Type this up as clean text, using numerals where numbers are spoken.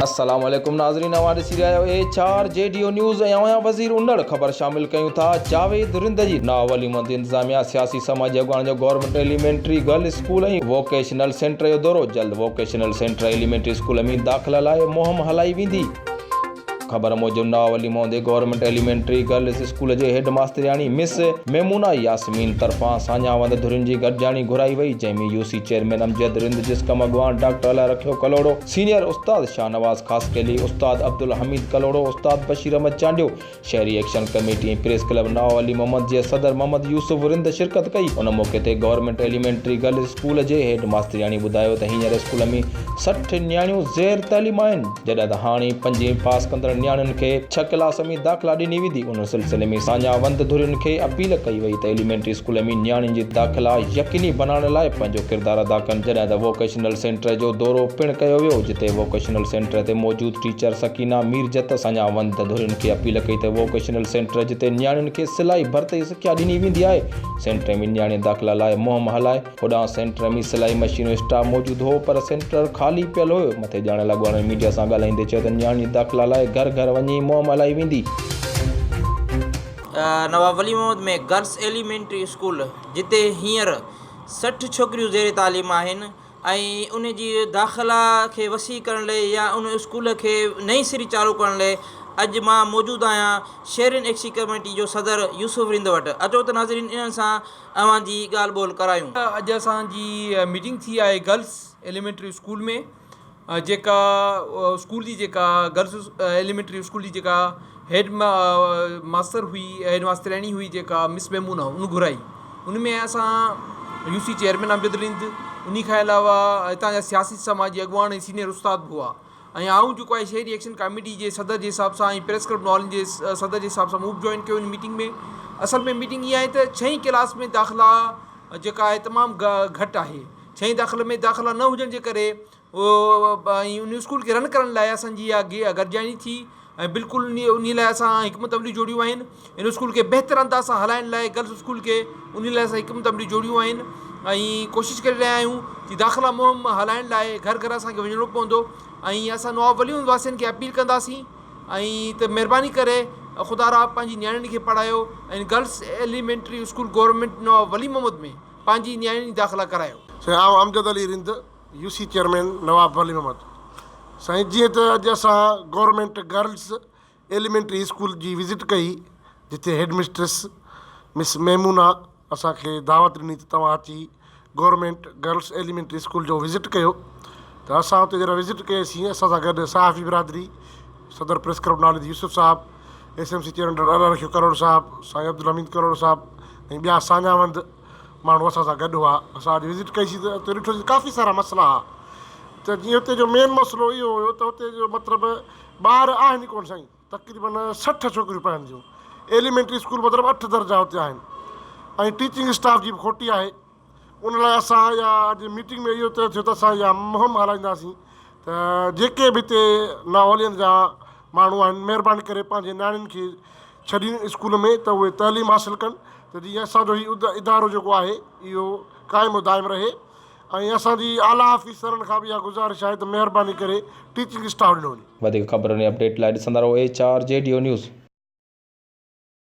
السلام عليڪم ناظرين اوهان ڏسي رهيا آهيو H R G D O news ۽ اوهان وزير انڙ خبر شامل ڪيون ٿا جاويد رند جي ناولي مند انتظاميا سياسي سماجي اڳواڻن جو government elementary girl school ۽ vocational centre جو دورو جلد ووڪيشنل سينٽر ايليمينٽري اسڪول ۾ داخلا لاء مهم هلائي ويندي. خبر موجب ناولي مهندي گورنمينٽ ايليمينٽري گرلس اسڪول جي هيڊ ماسترياڻي مس ميمونا ياسمين طرفان ساڃاهه وند ڌرين جي گڏجاڻي گهرائي وئي جنهن ۾ U C chairman Amjad Rind JSQM اڳواڻ ڊاڪٽر الله رکيو ڪلهوڙو سينيئر استاد شاهنواز خاصخيلي استاد عبدالحميد ڪلهوڙو استاد بشير احمد چانڊيو شهري ايڪشن ڪميٽي ۽ پريس ڪلب نائو علي محمد جي صدر محمد يوسف رند شرڪت ڪئي. ان موقعي تي گورنمينٽ ايليمينٽري گرلز اسڪول جي هيڊ ماسترياڻي ٻڌايو ته هينئر اسڪول ۾ 60 نياڻيون زير تعليم آهن جڏهن ته هاڻي پنجين پاس ڪندڙ نياڻين کي ڇهه ڪلاس ۾ داخلا ڏني ويندي. ان سلسلي ۾ ساڃاهه وند ڌرين کي اپيل ڪئي وئي ته ايليمينٽري اسڪول ۾ نياڻين جي داخلا يقيني بنائڻ لاء پنهنجو ڪردار ادا ڪن جڏهن ته ووڪيشنل سينٽر جو دورو پڻ ڪيو ويو جتي ووڪيشنل سينٽر تي موجود ٽيچر سڪينه ميرجت ساڃاهه وند ڌرين کي اپيل ڪئي ته ووڪيشنل سينٽر جتي نياڻين کي سلائي ڀرت جي سکيا ڏني ويندي آهي سينٽر ۾ نياڻي داخلا لاء مهم هلائي هوڏانهن سينٽر ۾ سلائي مشين اسٽاف موجود هو پر سينٽر خالي پيل هيو مٿي ڄاڻايل اڳواڻن ميڊيا سان ڳالهائيندي چيو ته نياڻين جي داخلا لاء گهر گهر وڃي مهم هلائي ويندي. Nawab Wali Muhammad ۾ girls elementary school جتي هينئر 60 ڇوڪريون زير تعليم آهن ۽ ان جي داخلا کي وسيع ڪرڻ لئي يا ان اسڪول کي نئين سري چالو ڪرڻ لئي اڄ مان موجود آهيان شهرين ايڪشن ڪميٽي جو صدر يوسف رند وٽ اچو ته ناظرين انهن سان اوهان جي ڳالهه ٻولهه ڪرايون. اڄ اسان جي ميٽنگ ٿي آهي گرلس ايليمينٽري اسڪول ۾ جيڪا اسڪول جي جيڪا گرلس ايليمينٽري اسڪول جي جيڪا هيڊ ماستر هئي هيڊ ماسترياڻي هئي جيڪا مس ميمونا ان گهرائي ان ۾ اسان U C chairman Amjad Rind انهي کان علاوه هتان جا سياسي سماجي اڳواڻ ۽ سينئر استاد به هئا ۽ آئون جيڪو آهي شهري ايڪشن ڪاميٽي جي صدر جي حساب سان ۽ پريس ڪلب نوالين جي صدر جي حساب سان مون به جوائن ڪيو ان ميٽنگ ۾ اصل ۾ ميٽنگ اها آهي ته ڇهين ڪلاس ۾ داخلا جيڪا آهي تمام گهٽ آهي ڇهين داخلي ۾ داخلا نه هجڻ جي ڪري ۽ ان اسڪول کي رن ڪرڻ لاء اسان جي اها گڏجاڻي ٿي ۽ بلڪل انهي لاء اسان حڪمت عمليون جوڙيون آهن ان اسڪول کي بهتر انداز سان هلائڻ لاء گرلس اسڪول کي انهي لاء اسان حڪمت عمليون جوڙيون آهن ۽ ڪوشش ڪري رهيا آهيون ته داخلا مهم هلائڻ لاء گهر گهر اسان کي وڃڻو پوندو ۽ اسان نواب ولي محمد واسين کي اپيل ڪنداسين ۽ ته مهرباني ڪري خدا را پنهنجي نياڻين کي پڙهايو ۽ girls elementary school government Nawab Wali Muhammad ۾ پنهنجي نياڻين جي داخلا ڪرايو. سائين آئون Amjad Ali Rind U C chairman Nawab Wali Muhammad سائين جيئن ته اڄ اسان گورنمينٽ گرلس ايليمينٽري اسڪول جي وزٽ ڪئي جتي هيڊ مسٽريس مس ميمونا اسان کي دعوت ڏني ته توهان اچي گورنمينٽ گرلس ايليمينٽري اسڪول جو وزٽ ڪيو ته اسان اتي جڏهن وزٽ ڪئيسين اسان سان گڏ صحافي برادري صدر پريس ڪلب نالي يوسف صاحب S M C chairman doctor Allah Rakhio Karor صاحب سائين عبدالحميد ڪروڙ صاحب ۽ ٻيا ساڃاهوند ماڻهو اسان سان گڏ هئا. اسان اڄ وزٽ ڪئي سين ته اتي ڏٺوسين ڪافي سارا مسئلا هئا ته جيئن اتي جو مين مسئلو اهو هيو ته اتي جو مطلب ٻار آهن ئي ڪونه سائين تقريبن 60 ڇوڪريون پڙهن ٿيون ايليمينٽري اسڪول مطلب اٺ درجا اتي آهن ۽ ٽيچنگ اسٽاف جي به کوٽي آهي ان لاء اسان اها اڄ ميٽنگ ۾ اهو طئي ٿيو ته اسان اها مهم هلائينداسين ته جيڪي به هتي ناولين جا ماڻهو آهن مهرباني ڪري پنهنجي نياڻين کي ڇڏين اسڪول ۾ ته اهي تعليم حاصل ڪن ته جيئن اسان جو هي ادارو جيڪو آهي اهو قائم و دائم رهي ۽ اسان جي اعليٰ آفيسرن کان به اها گذارش آهي ته مهرباني ڪري ٽيچنگ اسٽاف ڏنو وڃي. وڌيڪ خبرن ۽ اپڊيٽ لاء ڏسندا رهو H R G D O news.